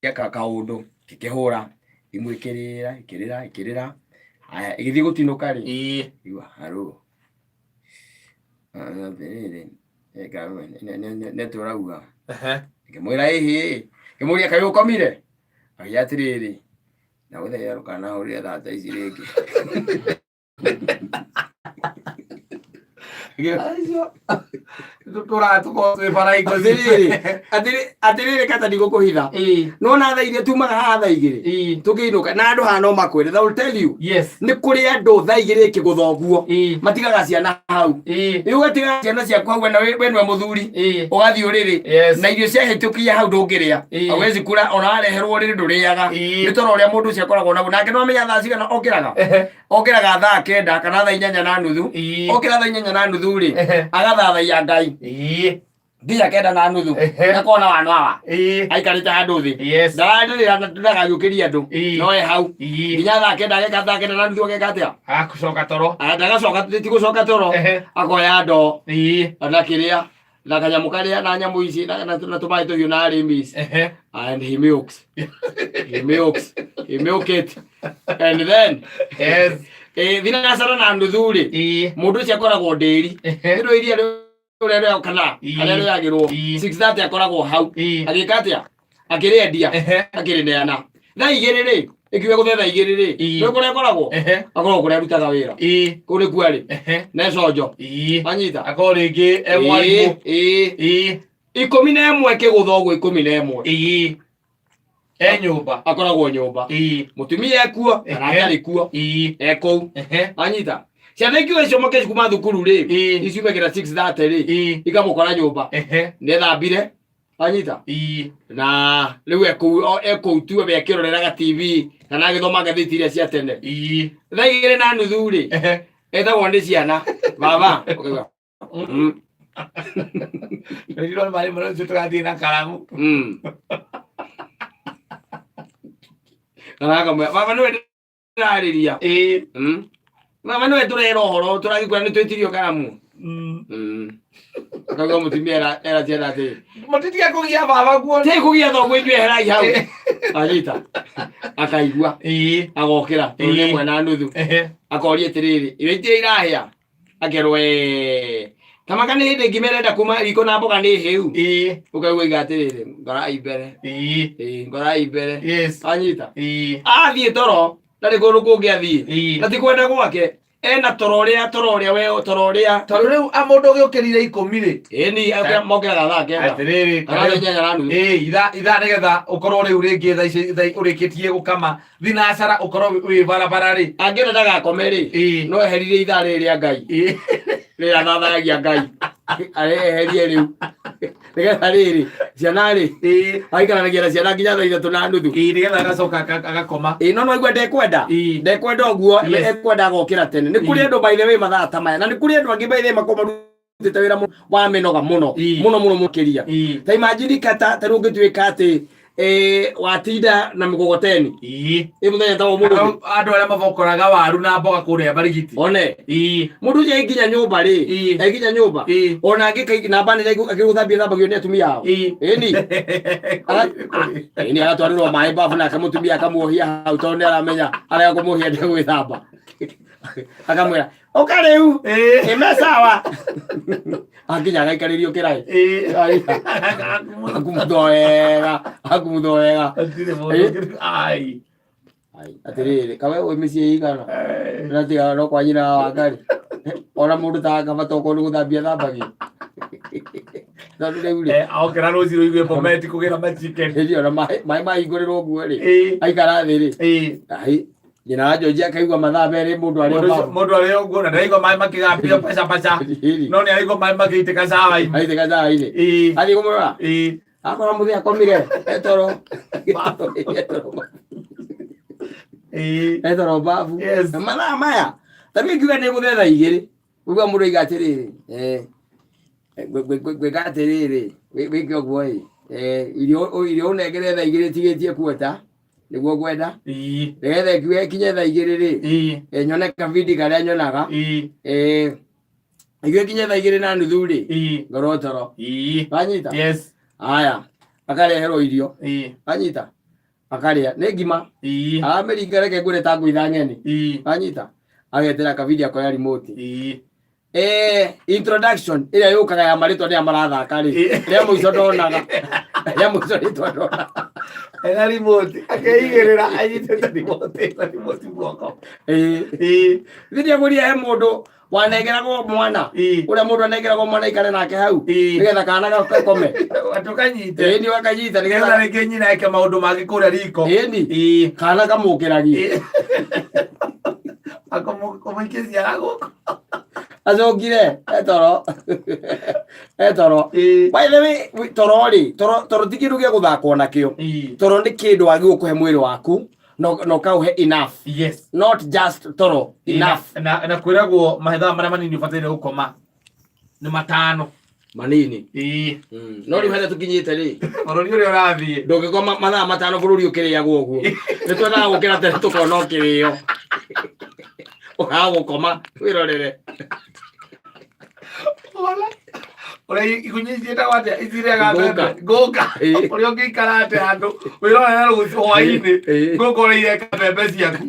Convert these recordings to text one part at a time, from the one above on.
Kaũndũ ngĩkĩhũra thimũ, ĩkĩrĩra ĩkĩrĩra ĩkĩrĩra. Haya, ĩgĩthiĩ gũtinũka rĩ, igua haro atĩrĩrĩ, netũrauga. Ngĩmwĩra ĩhĩ, ngĩmũria kaĩ ũkomire? Akiuga atĩrĩrĩ, ndagũthaitha ndũkanahũrĩre thaa ta ici rĩngĩ. Tũratũkorwo twĩ bara hingo. Atĩrĩrĩ, kata ndigũkũhitha, nona thaa iria tumaga haha thaa 2 tũkĩinũka na andũ haha no makwĩre, they will tell you. Nĩ kũrĩ andũ thaa 2 ĩkĩgũtha ũguo matigaga ciana hau. Rĩu ũgatiga ciana ciaku hau, we nĩwe mũthuri, ũgathiĩ ũrĩrĩ na irio ciahĩtũkia hau ndũngĩrĩa. Hawezi kula, ona wareherwo ũrĩrĩ ndũrĩaga. Nĩ toro ũrĩa mũndũ ũcio akoragwo naguo. Nake nĩwamenya thaa cigana okĩraga? Okĩraga thaa 9 kana thaa 8:30. Okĩra thaa 8:30 rĩ, agathathaiya Ngai nginya 9:30. Akona wano awa aikarĩte handũ thĩ. Ndararĩrĩra, ndagagĩũkĩria andũ. No e hau nginya thaa 9. Ageka thaa 9:30 ageka atĩa? Agacoka toro. Ah, ndagacoka, ti gũcoka toro. Akoya ndoo na kĩrĩa na kanyamũ karĩa na nyamũ ici na tũmaĩ tũhiũ na arimis and he milks he milk it and then 6:30 rĩ, mũndũ ũcio akoragwo ndĩri nĩ iria rĩrĩa rĩa kana harĩa rĩoyagĩrwo. 6:30 akoragwo hau. Agĩka atĩa? Akĩrĩendia. Akĩrĩneana thaa 2 rĩ, ĩkiuga gũthe thaa 2 rĩ, nĩ kũrĩa akoragwo. Akoragwo kũrĩa arutaga wĩra. Kũu nĩkuo arĩ neconjo. Anyita. Akorwo rĩngĩ e mwarimũ. 11 kĩgũtha ũguo, 11. E nyũmba. Akoragwo nyũmba. Mũtumia ekuo kana atarĩ kuo, ekũu. Anyita, ciana ikiuga icomoke kuma thukuru rĩ, iciumagĩra 6:30 rĩ, ikamũkora nyũmba nĩethambire. Anyita, na rĩu ekũu ekũu tu we akĩroreraga TV kana agĩthoma ngathĩti iria cia tene. Thaa 2:30 rĩ, etagwo nĩ ciana, "Baba." Ũkaigua, Rĩrĩa marĩ mũno ũcio tũgathiĩ na karamu. Kana akamwĩra, "Baba, nĩwe ndĩrarĩria. Baba, nĩwe tũrera ũhoro, tũragĩkwĩra nĩ twĩtirio karamu." Akauga mũtumia era ciana atĩrĩ, Mũtitige kũgia baba guo. "Tigai kũgia thoguo, inyuĩ eherai hau." Anyita, akaigua agokĩra tondũ nĩ 1:30. Akoria atĩrĩrĩ, "Irio itirĩ irahĩa?" Akerwo, "Ĩĩ." Tamaka nĩ hĩndĩ ngima ĩrenda kuma riko na mboga nĩ hĩu. Ũkaigua iga atĩrĩrĩ, "Ngorai mbere." Ĩĩ, "Ngorai mbere." Anyita, athiĩ toro, ndarĩ kũndũ kũngĩ athiĩ. Na ti kwenda gwake, ena toro ũrĩa toro ũrĩa we toro ũrĩa. Tondũ rĩu a mũndũ ũgĩũkĩrire 10 rĩ. Ĩni mokĩraga thaa 9 Atĩrĩrĩ, kana thaa 8:30. Ĩĩ, ithaa nĩgetha ũkorwo rĩu rĩngĩ thaa ici thaa ũrĩkĩtie gũkama thinacara ũkorwo wĩ barabara rĩ. Angĩenda ndagakome rĩ, no eheririe ithaa rĩrĩ rĩa Ngai, rĩrĩa athathayagia Ngai, eherie rĩu nĩgetha rĩrĩ ciana rĩ, aikaranagia na ciana nginya thaa 3:30. Ĩĩ, nĩgetha agacoka agakoma. Ĩĩ, no noigua ndekwenda. Ndekwenda ũguo. Ekwenda agokĩra tene. Nĩ kũrĩ andũ, by the way, mathaa ta maya, na nĩ kũrĩ andũ angĩ, by the way, makorwo marutĩte wĩra wa mĩnoga mũno mũno mũno makĩria. Ta imagine kata ta rĩu ũngĩtuĩka atĩ watinda na mĩgogoteni ĩ mũthenya ta ũmũthĩ. Andũ arĩa mabokoraga waru na mboga kũrĩa Marigiti. One mũndũ ũcio aikinya nyũmba rĩ, aikinya nyũmba, ona angĩ namba nene akĩgũthambia thambagio nĩ atumia ao. Ĩni ĩni, agatwarĩrwo maĩ babu nake mũtumia akamuohia hau tondũ nĩ aramenya arega kũmuohia ndegwĩthamba. Akamwĩra, "Ũka rĩu." Ĩme sawa, akinya agaikarĩrio kĩraĩ, akumuthwo wega, akumuthwo wega. Hatirĩ mũndũ ai. Ai, atĩrĩrĩ, kawe wĩ mĩciĩ igana natiga no kwa nyina wa Wangari, ona mũndũ ta akabata okorwo nĩ gũthambia thambagio, tondũ rĩu rĩ, Okĩra rũciũ igue bometi kũgĩra machicken. Hĩndĩ ona maĩ mahingũrĩrwo ũguo rĩ, aikara thĩ rĩ, ai, nyina wa George akaigua mathaa 2 mũndũ arĩ Mũndũ mũndũ arĩ ũguo na ndaraigua maĩ makĩgambio paca paca, no nĩ araigua maĩ magĩitĩka cawa-inĩ. Aitĩka cawa-inĩ. Athiĩ kũmũrora, akora mũthee akomire etoro etoro etoro babu. Na mathaa maya ta rĩu ingiuga nĩ gũthe thaa 2 ũguo, mũndũ aiga atĩrĩrĩ, ngwĩka atĩrĩrĩ, wĩke ũguo ĩ, irio ũnengere thaa 2 tigĩtie kuota nĩguo ngwenda, nĩgetha ĩkiuge ĩkinye thaa 2 rĩ, nyone kabindi karĩa nyonaga. Ĩkiuge ĩkinye thaa 2:30 rĩ, ngorwo toro. Wanyita? Yes. Haya, akareherwo irio. Anyita. Akarĩa nĩ ngima. Aramĩringa, reke ngwĩre, ta ngũitha ng'eni. Anyita agetera kabidi akoya remote. Introduction ĩrĩa yũkaga ya marĩtwa nĩya marathaka rĩ, rĩa mũico ndonaga, rĩa mũico rĩtwa ndonaga. Ena remote akeigĩrĩra anyitĩte remote na remote guoko. Thĩ agũria he mũndũ wanengeragwo mwana. Ũrĩa mũndũ anengeragwo mwana aikare nake hau nĩgetha kana gakome. Atũkanyite. Ĩĩ, nĩ akanyita. Nĩgetha nĩgetha rĩngĩ nyina eke maũndũ mangĩ kũrĩa riko. Ĩni kana kamũkĩragie. Akamũikia ciara gũkũ. Acokire etoro etoro. By the way, toro rĩ, toro ti kĩndũ gĩa gũthakwo nakĩo. Toro nĩ kĩndũ wagĩrĩirwo kũhe mwĩrĩ waku na ũkaũhe enough. Not just toro enough. Na kwĩragwo mahethaa marĩa manini ũbataire gũkoma nĩ 5. Manini. Ĩĩ. No rĩu harĩa tũkinyĩte rĩ, bũrũri ũrĩa ũrathiĩ, ndũngĩkoma mathaa 5 bũrũri ũkĩrĩagwo ũguo. Nĩ twendaga gũkĩra tene tũkona ũkĩrĩo, ũkaga gũkoma wĩrorere. Wala. Ũrĩa igunyũ ciĩtagwo atĩa icirĩaga Ngũnga. mbembe? Ngũnga. Ũrĩa ũngĩikara atĩa handũ wĩrorere rũciũ hwaĩ-inĩ, ngũnga ũrĩa ireka mbembe ciaku.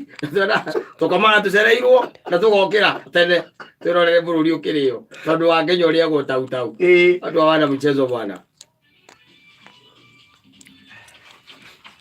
Tũkomaga tũcereirwo na tũgokĩra tene twĩrorere bũrũri ũkĩrĩo, tondũ wa Kenya ũrĩagwo tautau. Watu hawana mchezo bwana.